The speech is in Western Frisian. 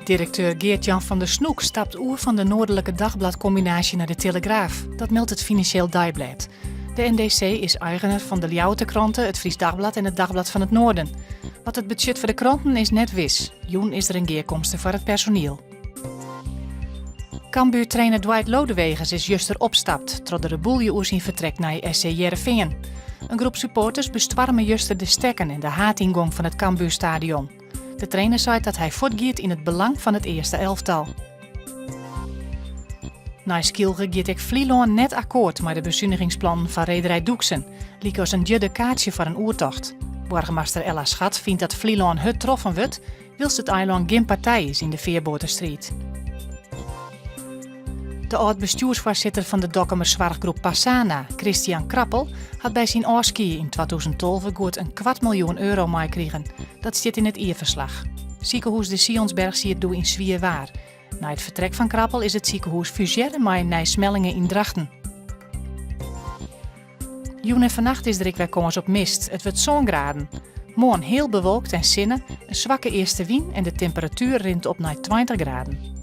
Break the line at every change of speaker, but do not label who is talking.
Direkteur Geert-Jan van der Snoek stapt oer fan de Noordelijke Dagbladcombinatie nei de Telegraaf. Dat meldt it Financieel Deiblêd. De NDC is eigener fan de Ljouwerter Krante, it Fries Dagblad en it Dagblad van het Noorden. Wat it betsjut foar de kranten is net wis. Jûn is der in gearkomste foar it personiel. Cambuur-trainer Dwight Lodeweges is juster opstapt troch de reboelje oer syn fertrek nei SC Hearrenfean. In groep supporters bestoarme juster de stekken en de haadyngong fan it Cambuurstadion. De trainer seit dat hy fuortgiet yn it belang fan it earste elftal. Nei Skylge giet ek Flylân net akkoart mei de besunigingsplannen fan Rederij Doeksen, lykas in djurder kaartsje foar in oertocht. Boargemaster Ella Schadd fynt dat Flylân hurd troffen wurdt, wylst it eilân gjin partij is yn de fearboatestriid. De âld-bestjoersfoarsitter fan de Dokkumer soarchgroep Pasana, Christian Krappel, hat by syn ôfskie yn 2012 goed in kwart miljoen euro meikrigen. Dat stiet yn it jierferslach. Sikehûs De Sionsberg siet doe yn swier waar. Nei it fertrek fan Krappel is it sikehûs fusearre mei Nij Smellinghe yn Drachten. Jûn en fannacht is der ek wer kâns op mist. It wurdt sân graden. Moarn heal bewolkt en sinne, in swakke eastewyn en de temperatuer rint op nei 20 graden.